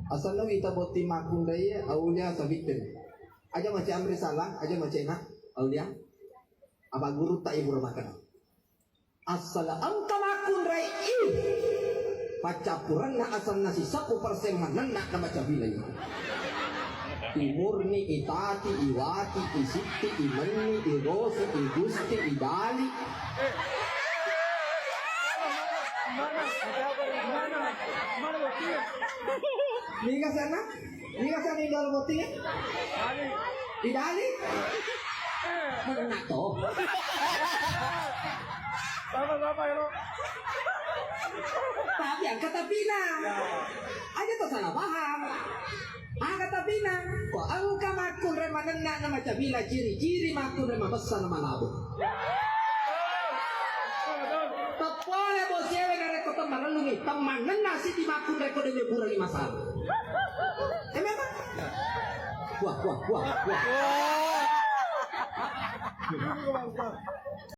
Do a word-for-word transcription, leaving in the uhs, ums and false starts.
Asanna wita botting makkunrai Aulia Sabitteri. Aja mace amri salah, aja mace na Aulia. Apa guru tak ibu rumah kena. Asal engka makkunrai i paccappurenna asanna siseppu persen manenna na macabila i. Imurni, itati, iwati, isitti, imenni, irosu, igusti, idali. Niga sana? Niga sana idol botting ya? Idali? Menenna to. Sama-sama ya lo. Tapi angkat tapi nah. Aja tuh salah paham. Aga tapina, ko engka makkunrai manenna na macabila ciri-ciri makkunrai mabessa na malabo. Teppole bosewe narekko temmarellungi, temmanenna siti makkunrai ko dewe burani masalah. Eh memang. Wah, wah, wah, wah.